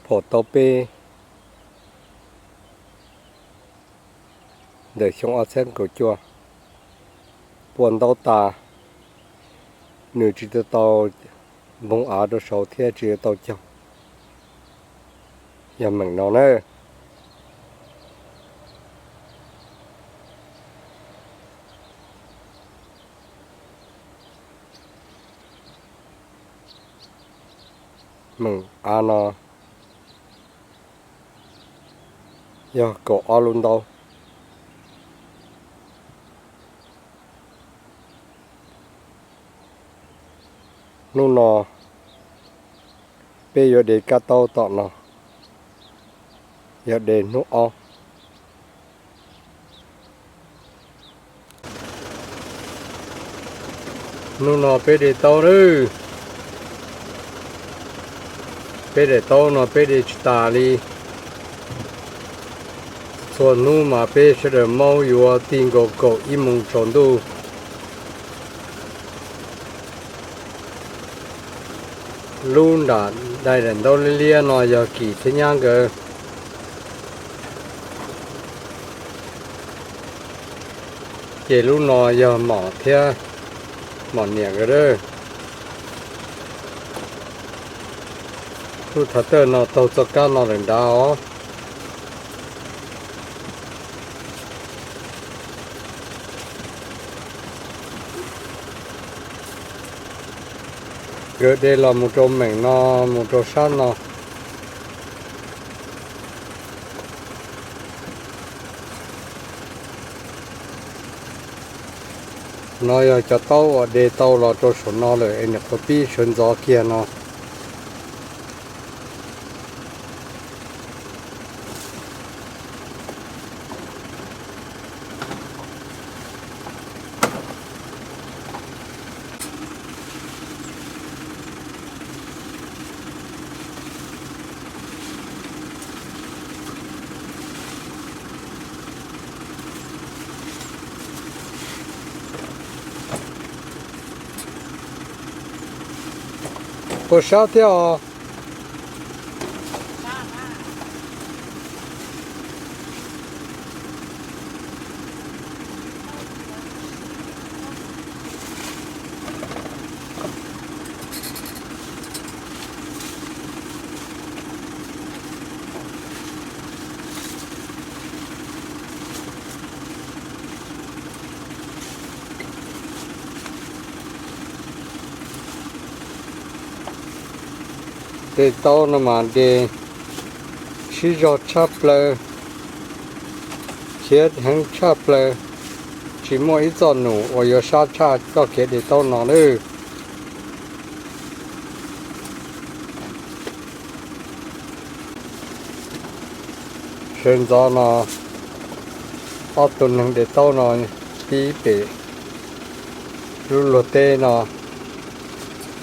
Pom tau peb ntawm xyoo ob txhiab kaum cuaj, pua ntaub tas, nws tsis tau tau npoo av rau saud thiab tsis tau tau caug, yog meem no na. Meem av no yog kaum ob lub ntaub. Hnub no peb yuav de kab taub tom no, yog de hnub ob. Hnub no peb de taub lawm. Peb daim taub no peb de tsis tas li. Txhua hnub mas peb sawv daws maub yuav tig nkaus kaum ib moos tsaus ntuj. Lub nram dai daim ntaub liab liab no yog Kim thiab nyab nkawd. Ces lub no yog Mom thiab Mom niam nkawd lawm. Lub thav tawj no taug txoj kab no lawm nrad os. Nkawd de los mus rau meem no, mus rau sab no. No yog cov taub uas de tau los rau saum no lawm es nws qhuav pib sawv ntxov kiag no. Puas sab thiab os? De taub no mas de sib zog tshaj plaws, khiav heev tshaj plaws, tsis muaj ib txoj num uas yuav sab tshaj txoj kev de taub no lawm. Sawv ntxov no ob tug neeg de taub no pib pem lub luag teb no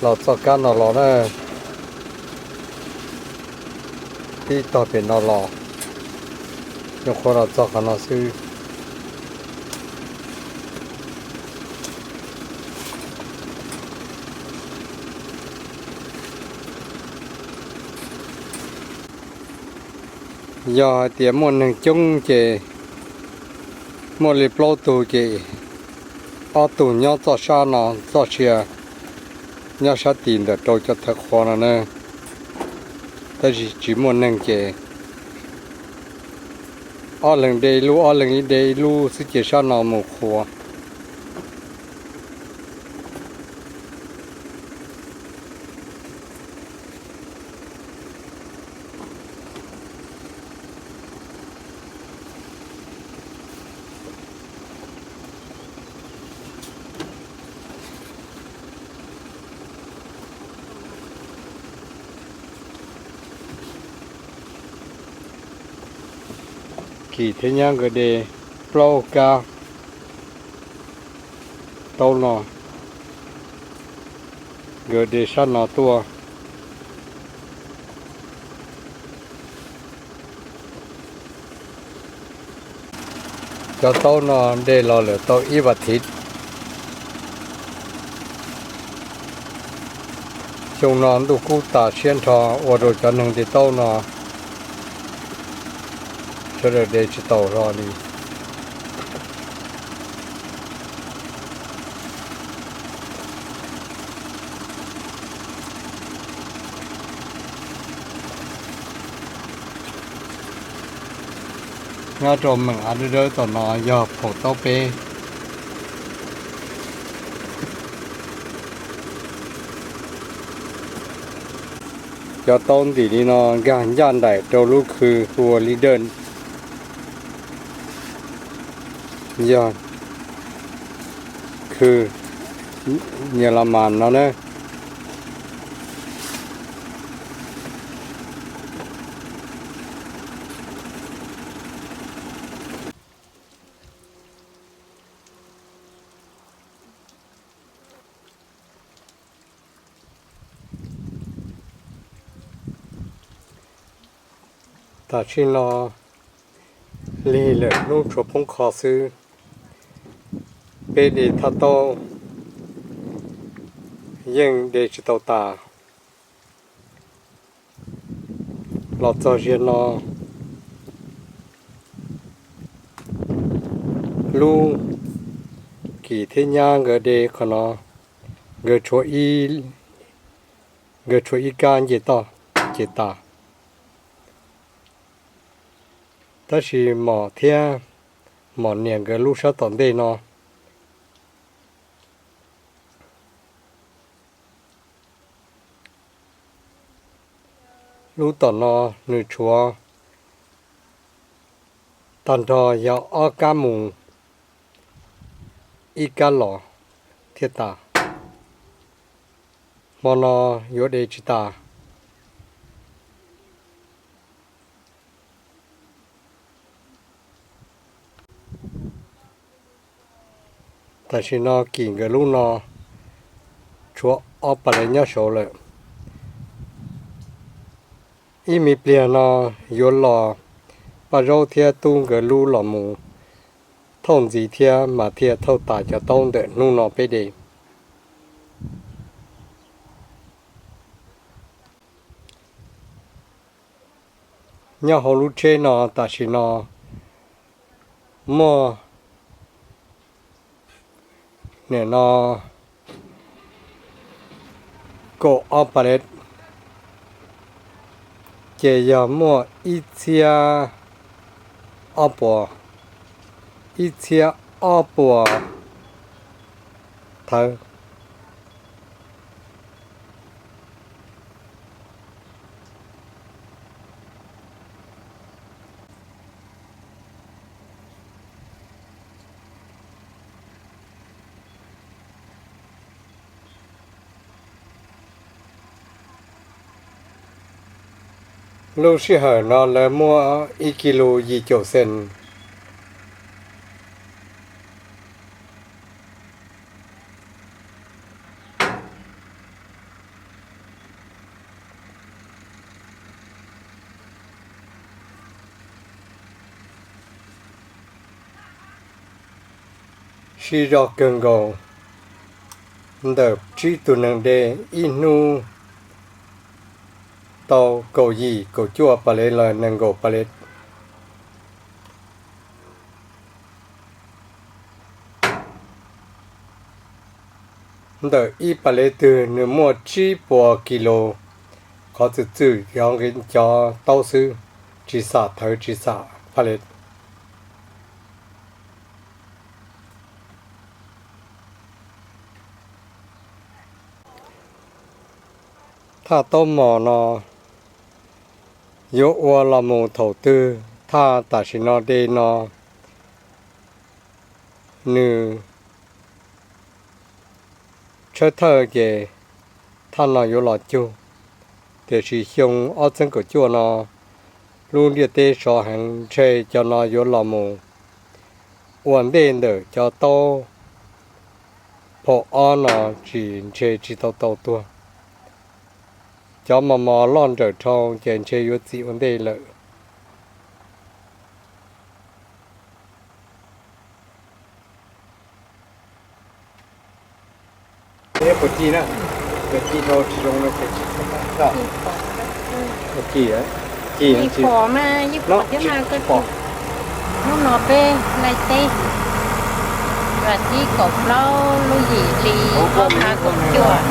los txoj kab no los na, pib tog pem no los, nyuam qhuav los txog qhov no xwb. Yog hais tias muaj neeg coob ces muaj li plaub tug ces ob tug nyob txoj sab no, txoj sia nyob sab tid ntawm rau cov thawv qhuav no na. Tab sis tsis muaj neeg ces ob leeg de ib lub, ob leeg ib de ib lub xwb ces sab no mus qhuav. Kim thiab nyab nkawd de plaub kab taub no, nkawd de sab no tuaj. Cov taub no de los lawm tau ib vas thiv. Xyoo no ntuj kub tas siab nrho ua rau cov neeg de taub no sawv daws de tsis tau hlo li. Nyob rau meem av dawb dawb tom no yog phaum taub peb. Cov taub ntim li no nkag ncaj nraim rau lub khw hu ua li dawj, yog khw Nyas Las Mas no na. Tam sim no lig lawm, hnub tshuav poob qho xwb. Peb de thaj taub yeej de tsis tau tas. Los txog ziag no, lub Kim thiab Nyab nkawd de qhov no, nkawd tshuav ib, nkawd tshuav ib kab nce toj ces tas. Tab sis Mom thiab Mom niam nkawd lub sab tom ntej no, lub tom no nws tshuav tag nrho yog ob kab mus, ib kab los thiaj tas. Hmo no yuav de tsis tas. Tam sim no Kim nkawd lub no tshuav ob pas lev nyob saud lawm. Ib me pliag no yuav los Paj Zaub thiab Tub nkawd lub los mus thauj ntxiv thiab mas thiaj thauj tas cov taub ntawm hnub no peb de. Nyob hauv lub tsheb no tam sim no muaj nim no kaum ob pas lev, ces yog muaj ib txhiab ob puas, ib txhiab ob puas thawv. Lub sij hawm no lawv muaj ib kis lus yim caum xees. Siv zog kawg nkaus, ntawm tsib tug neeg de ib hnub tau kaum yim kaum cuaj pas lev los nees nkaum pas lev. Ntawm ib pas lev twg nws muaj tsib puas kis lus, qhov txwm txwm yog nqi cov taub xwb, tsis xam thawv tsis xam pas lev. Thaj taub mos no yuav ua los mus thaum twg, thaj tam sim no de no nws tshawb thawj ces thaj no yuav los cug. Tiam sis xyoo ob txhiab kaum cuaj no lub ntiaj teb sov heev, ntshe cov no yuav los mus ua ntej ntawm cov taub phaum ob no, tsis ntshe tsis tau tau tuag. Cov mos mos loj nrawm dhau ces ntshe yuav txim ua ntej lawm. Puas ci na? Puas ci dhau tsis zoo no ces tsis txhob tau. Puas ci, ci no tsis pom mas, yeej pom thiab mas, koj pom. Hnub no peb laij teb, vas thib kaum plaub lub yim hli ob phav kaum cuaj.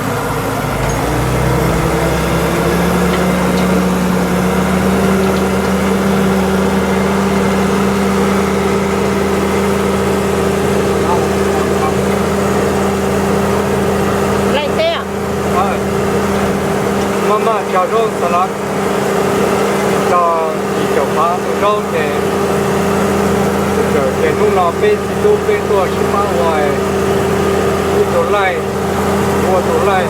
Laij teb, maj maj tsa zaub xa lav, tsa yim caum phav tus zaub ces, ces hnub no peb txiv tub peb tuaj sib pab ua ib tug laij, ua tus laij,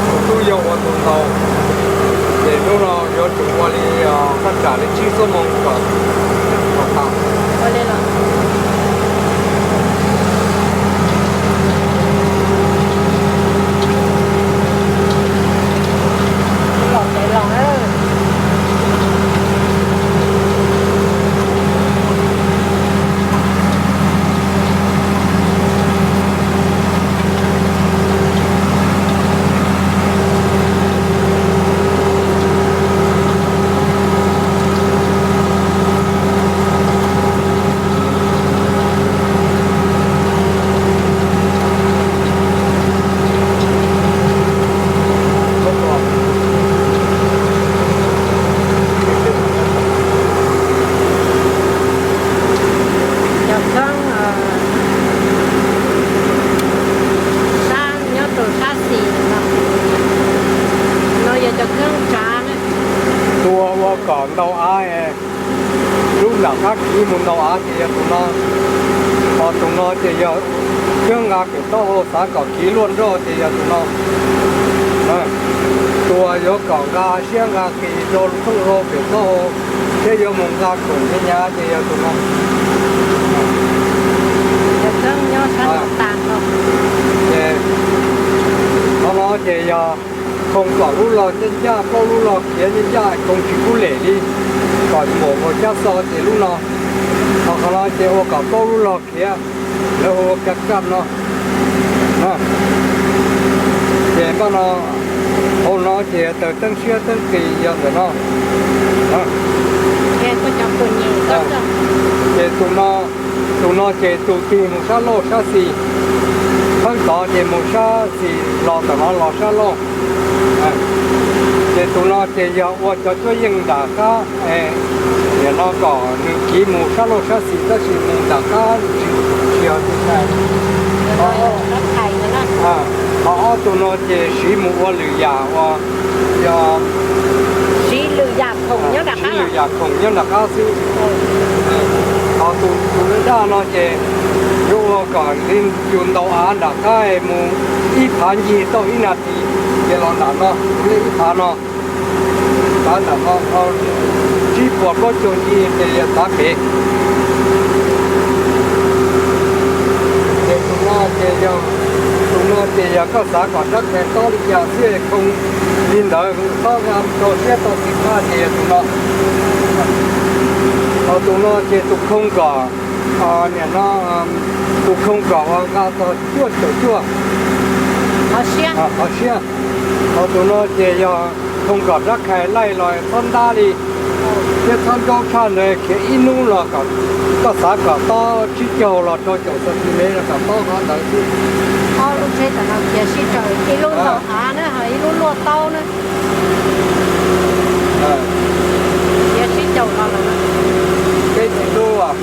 tus tub yog ua tus ntaus, ces hnub no yuav tsum ua li thaj tsam li tsib xuab moos kom kom tas. Cov kheeb sab nyob rau sab xis no, no yog cov kheeb tsav na. Tua ua kom ntau av, lub nram qab kiv mus ntau av ces yog tus no, ho tus no ces yog kheeb nqa kev taub hau, xav kom kiv luaj nroj ces yog tus no. Tua yuav kom nqa siab nqa qis rau thooj rau pem taub hau, thiab yuav mus nqa khoom nyav nyav ces yog tus no. Qhov no ces yog khoo kom lub log ncaj ncaj, plaub lub log khiav ncaj ncaj, khoo tsis kub lem li, kom mus ua cab xo ces lub no. Ho qhov no ces ua kom plaub lub log khiav, lawv ua kaj kaj no. Ces npaj no, hauv no ces taws teeb siab teeb qis yog ntawm no. Ces tus no, tus no ces tus tig mus sab lauj sab xis, thawb tod ces mus sab xis los ntawm no los sab lauj. Ces tus no ces yog ua cov cuab yeej nram qab, nim no kom nws kiv mus sab lauj sab xis tab sis mus nram qab tsis, tsis yog tus ntaiv. Ho ob tug no ces siv mus ua lwm yam uas yog siv lwm yam khoom nyob nram qab xwb. Ho tus daj no ces yuav ua kom li yus ntaus av nram qab mus ib phav ncig tau ib nas this ces los nram no, tus lej ib phav no, tav nram no tsib puas plaub caug ncig ces yog tav pem. Ces tus no ces yog, tus no ces yog koj xav kom rab khais tob li cas xwb, khoo li ntawd, tob nqa tau siab tau tim phaj ces yog tus no. Ho tus no ces tus khoo kom, nim no, tus khoo kom uas nqa txog cuaj caum cuaj qhov siab. Ho tus no ces yog khoo kom rab khais laij los txhob ntab li thiab txhob nraub tshaj ntawd, khiav ib hnub los kom, koj xav kom tob tsib caug los rau caum xantimev los kom tob qhov ntawd xwb. Ob lub tsheb tam no khiav sib tsaws, ib lub ntaus av na ho ib lub luaj taub na. Khiav sib caum los lawm. Peb txiv tub,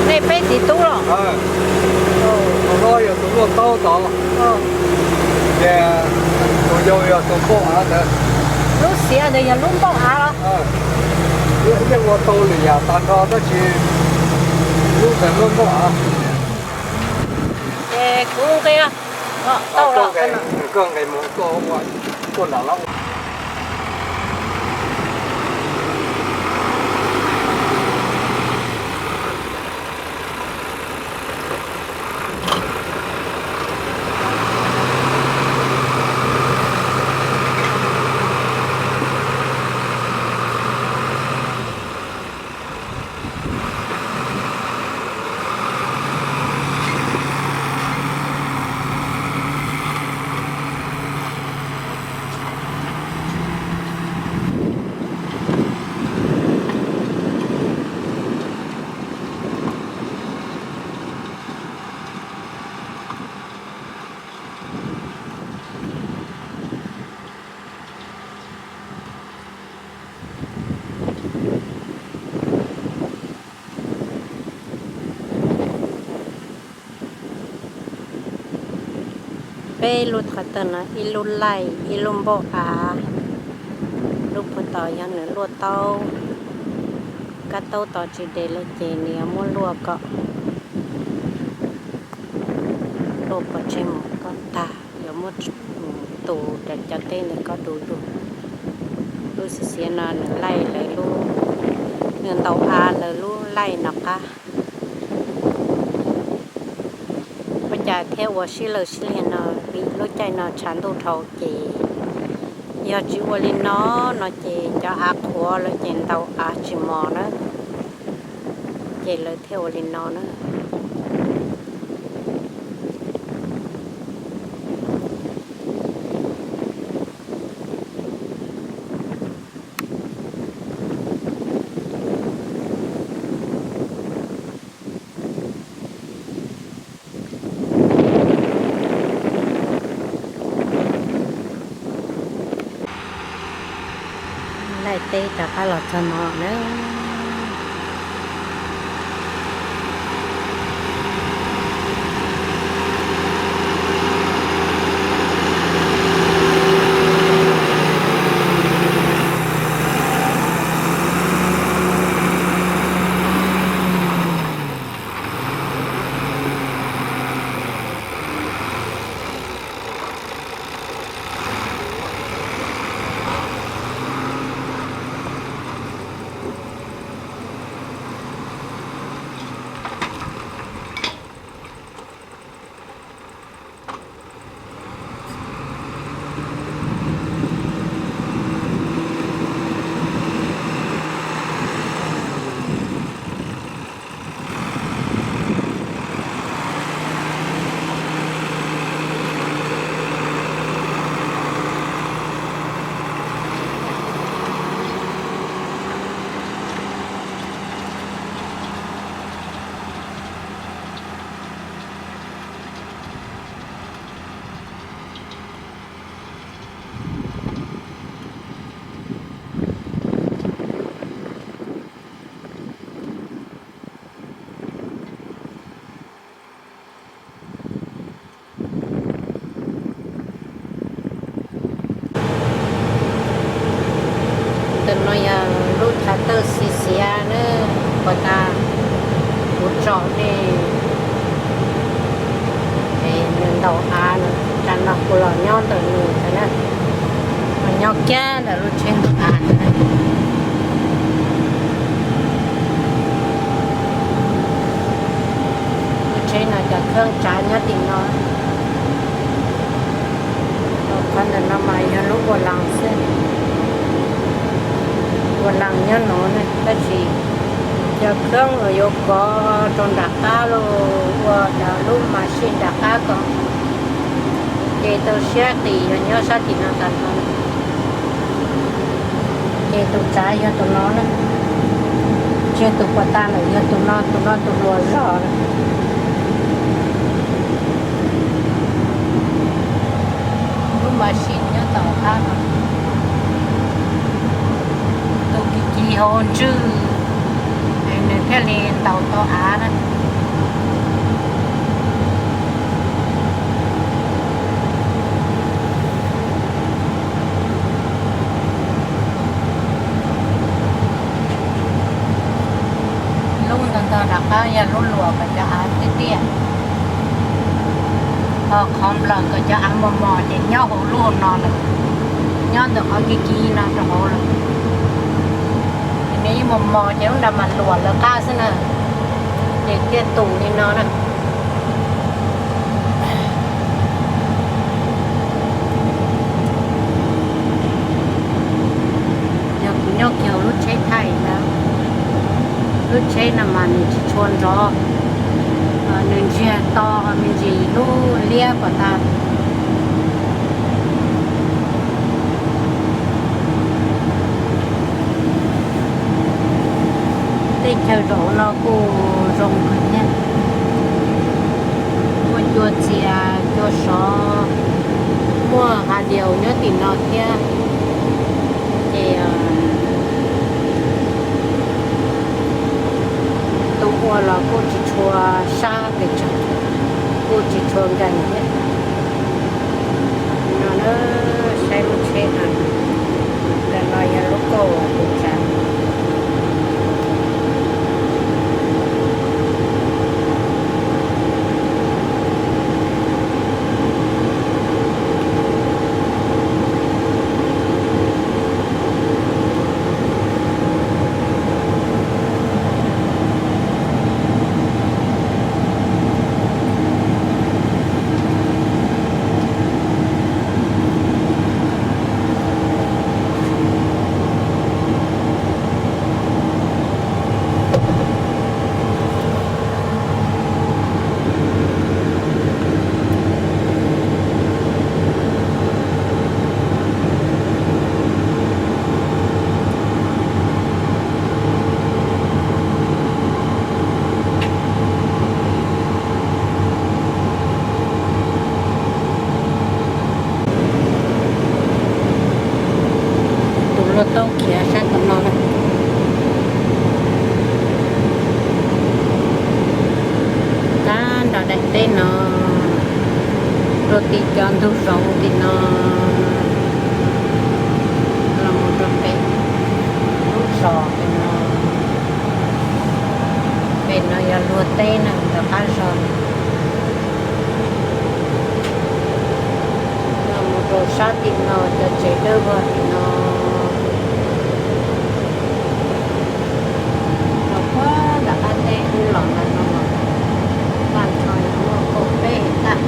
nej peb txiv tub los? Tus no yog tus luaj taub tod, ces tus yau yog tus npauj av ntawd. Lub xiav ntawd yog lub npauj av los? Yeej ua tau lwm yam tag nrho tab sis lub ntawd muab npauj av. Ces kuv nqis, tau los, koj nqis mus tuaj nram lawm. Peb lub qhov tawg no ib lub laij ib lub npauj av. Lub puag tod yog nws luaj taub, kab taub tos tsis des lawm ces nws yuav muab luaj kom luaj pov tseg mus kom tag, yuav muab tus cov teb ntawd kom du lug. Lub xiav xiav no nws laij lawv lub, nws ntaus av lawv lub laij no qab. Ua cas thiaj ua sib lawg sib liag no? Vim lub caij no tshav ntuj dhau ces yog tsis ua li no no ces cov av qhuav lawm ces ntaus av tsis mos na, ces lawv thiaj ua li no na. Laij teb rov qab los txog no na. Ntawm no yog lub chav tawj xiav xiav na, puas tas kuv tsom nej. Es nws ntaus av, tsam no kuv los nyob ntawm nws ntawd na, los nyob kiag ntawm lub tsheb ntaus av ntawd. Lub tsheb no cov kheeb tsav nyob tim no. Qhov ntawm no mas yog lub ua las xwb, ua las nyob no ne, tab sis cov kheeb uas yuav kov rau nram qab los ua lub mas sij nram qab ko, ces tau siab qis yog nyob sab tim no tas no. Ces tus tsav yog tus no na, tsis yog tus puas tas lawm, yog tus no, tus no tus hluas zog na. Lub mas sij nyob tom qab no, tus kis kis hauv ntswg, nws thiaj li ntaus tau av na. Lub ntawd ntag rov qab yog lub luam kom cov av tiaj tiaj, ho qhov nplawm kom cov av mos mos ces nyob hauv lub hauv no lawm, nyob ntawm qhov kis kis no rau hauv lawm. Ces nws ib mos mos ces lub nrad mas luam lawv qab xwb na, ces thiaj tus li no na. Yog kuv nyob kiag hauv lub tsheb thaij ntag, lub tsheb no mas nws tsis tshua nrov, nws ntsiag to ho me ntsis lub liab kom tas. Teb chaws zaum no kuj zoo kawg thiab, muaj cua txias cua sov, muaj hav diaus nyob tim no thiab. Ces tus ua los kuj tsis tshua sab pes tsawg, kuj tsis tshua nkees thiab. Tau khiav sab tom no lawm. Tab nram daim teb no, rau tim cov ntug zoov tim no, los mus rau pem lub zos pem no. Pem no yog luag teb na, tom qab zos. Los mus rau sab tim no, cov tsev dawb vog tim no. Los puag nram qab teb wb los ntawm no los, tag nrho yog muaj kaum peb hais tag.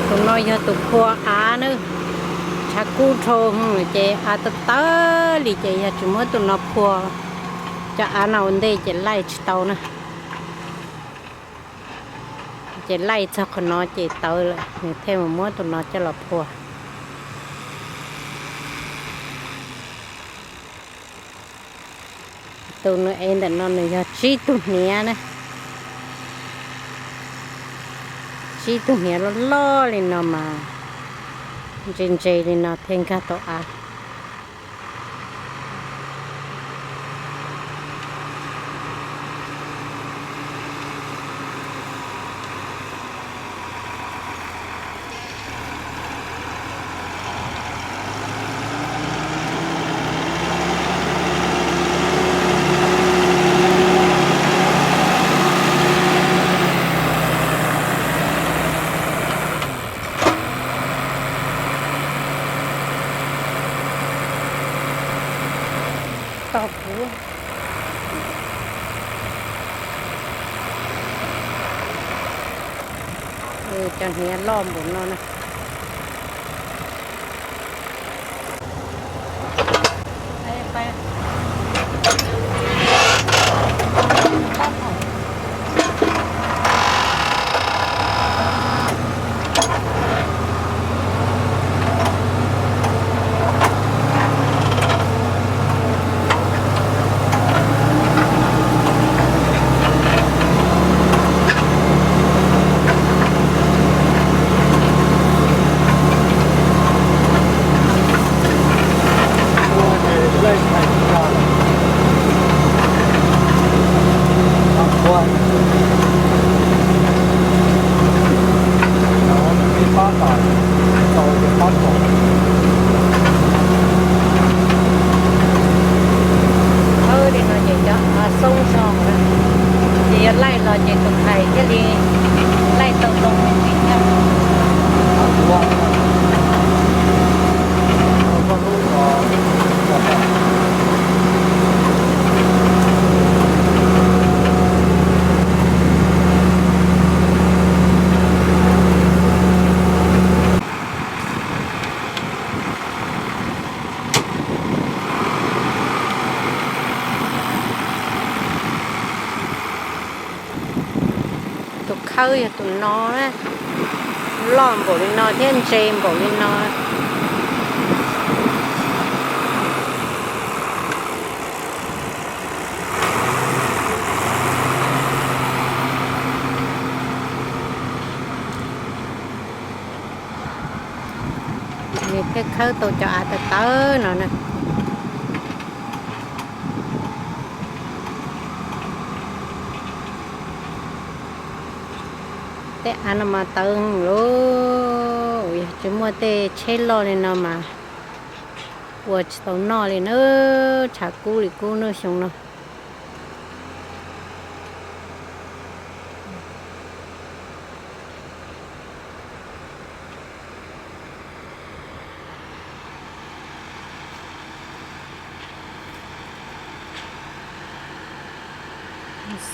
Tus no yog tus phua av na, tshav kub dhau ces av tawv tawv li ces yog tsis muab tus no phua, cov av no ua ntej ces laij tsis tau na. Ces laij txog qhov no ces tawv lawm, nws thiaj mus muab tus no coj los phua. Tus nws ev ntawm no nws yog tsib tug hniav na. Tsib tug hniav loj loj li no mas ntse ntse li no thiaj nkag tau av. Tog puv. Cov hniav loj npaum no na. Khawb yog tus no na, loj npaum li no thiab ntse npaum li no. Nws thiaj khawb tau cov av tawv tawv no na. Tej av no mas tawv lauj, yog tsis muaj tej tsheb loj li no mas ua tsis tau noj li na, tshav kub li kub na xyoo no.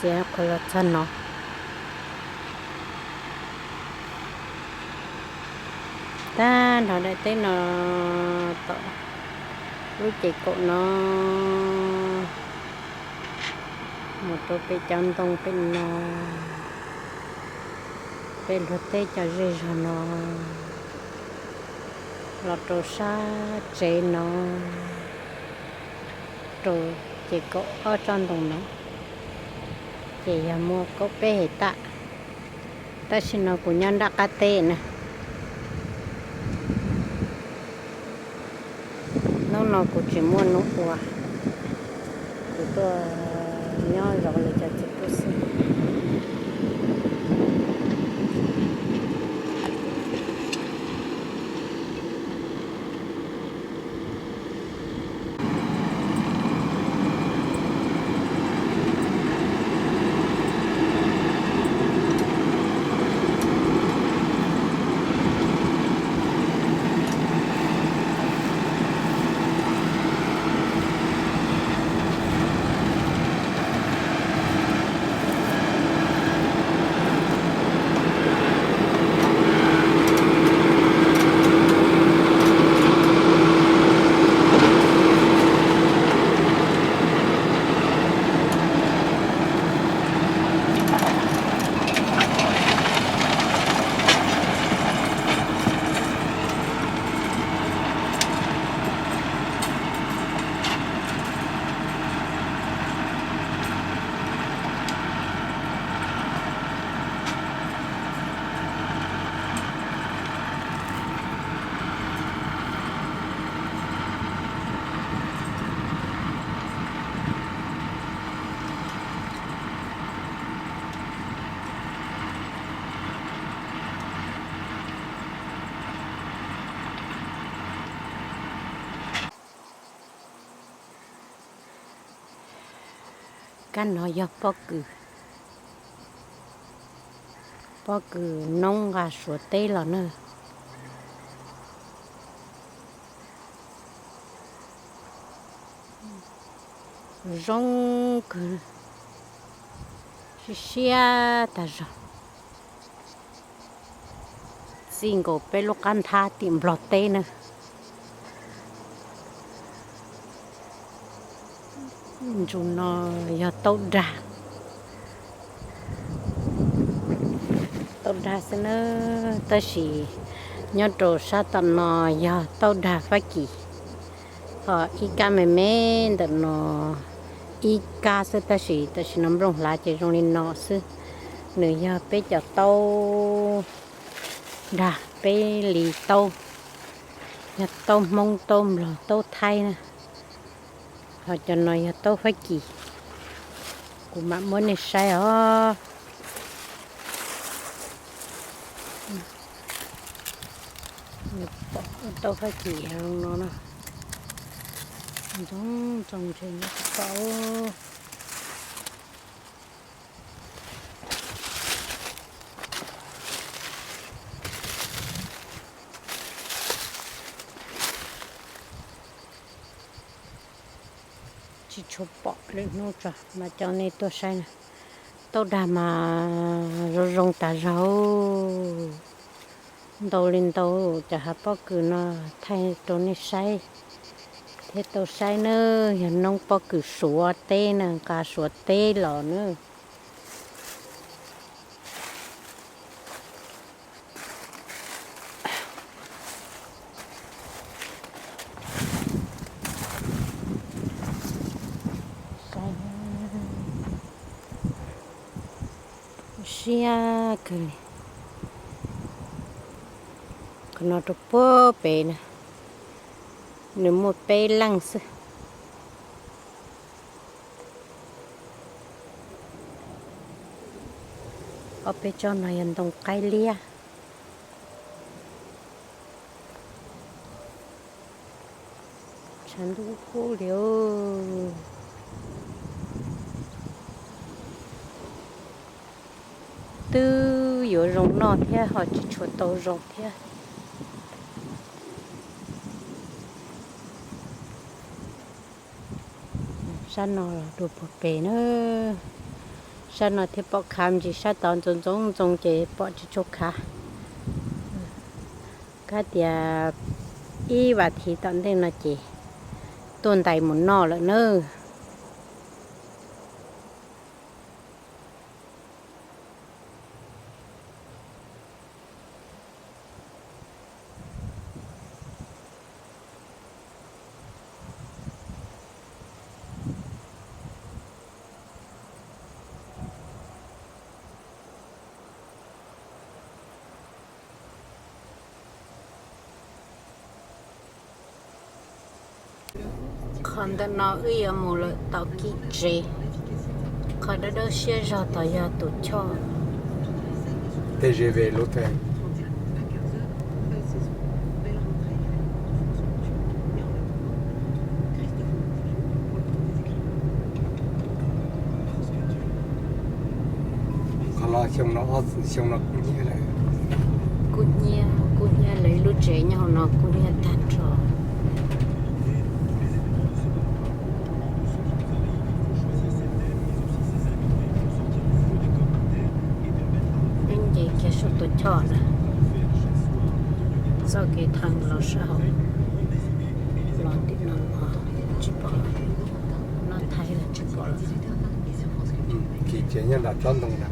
Xiav qhuav los txog no. Tag nrho daim teb no tom lub ces kaum no mus rau pem cov ntoo pem no, pem luag teb cov zej zog no, los rau sab tsev no, rau ces kaum ob tsob ntoo no, ces yog muaj kaum peb hais tam. Tam sim no kuv nyob nram qab teb na. Hnub no kuv tsis muaj hnub ua, kuv tuaj nyob zov lawv cov txiv tub xwb. Kab no yog pob kws, pob kws noob nqa Suav teb los na. Zoo kawg, siab siab tag zog. Txij nkaus peb lub qab nthab tim Nplog teb na. Ntsus no yog taub dag, taub dag xwb na, tab sis nyob rau sab tom no yog taub dag Fab Kis. Ho ib kab me me ntawm no ib kab xwb, tab sis tam sim no nplooj hlav ces zoo li no xwb. Nws yog peb cov taub dag, peb li taub, yog taub Hmoob, taub Nplog, taub Thaib na. Ho cov no yog taub Fab Kis, kuv mam muab nej saib os. Pom taub Fab Kis no na, ntsoov ntsoov ntshe nej tsis pom. Tsis tshua pom lwm hnub tso mas coj nej tuaj saib na. Taub dag mas zoo zoo tas zog, ntau li ntau. Cov hav pob kws no thaij rau nej saib thiab tau saib na. Yog noob pob kws Suav teb na, nqa Suav teb los na. Siab kawg li. Qhov no rau puag pem na, nws muaj peb leej xwb. Ob peb tsob no yog ntoo qaib liab. Tshav ntuj kub li. Twb yuav zoo noj thiab ho tsis tshua tau zoo thiab. Sab no los dua puag pem na. Sab no thiaj pom khav me ntsis, sab tod ntxoov ntxoov ntxoo ces pom tsis tshua khav. Kab tias ib vas thiv tom ntej no ces tuaj ntais mus noj lawm nawb. Qhov ntawm no wb yuav mus lawm tom kim tsev. Qhov dawb dawb siab zog tod yog tus choj. T G V lub teg. Qhov los xyoo no, xyoo no kub hnyiab lawm. Kub hnyiab, kub hnyiab lawv ib lub tsev nyob hauv no kub hnyiab tag nrho. Nce kiag saum tus choj na, txoj kev thaj los sab hauv, los tim no los tsis pom, no thaij los tsis pom lawm. Kim tsev nyob nram tsob ntoo na.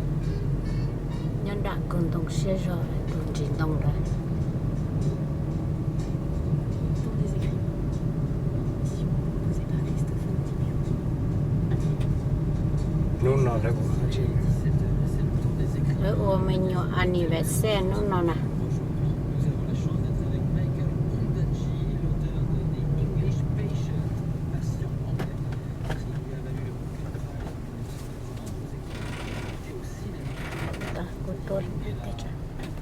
Nyob nram kawg ntoo siab zog tus nrig ntoo ntawd. Hnub no lawv ua dab tsi? Lawv ua me nyuam anniversary hnub no na.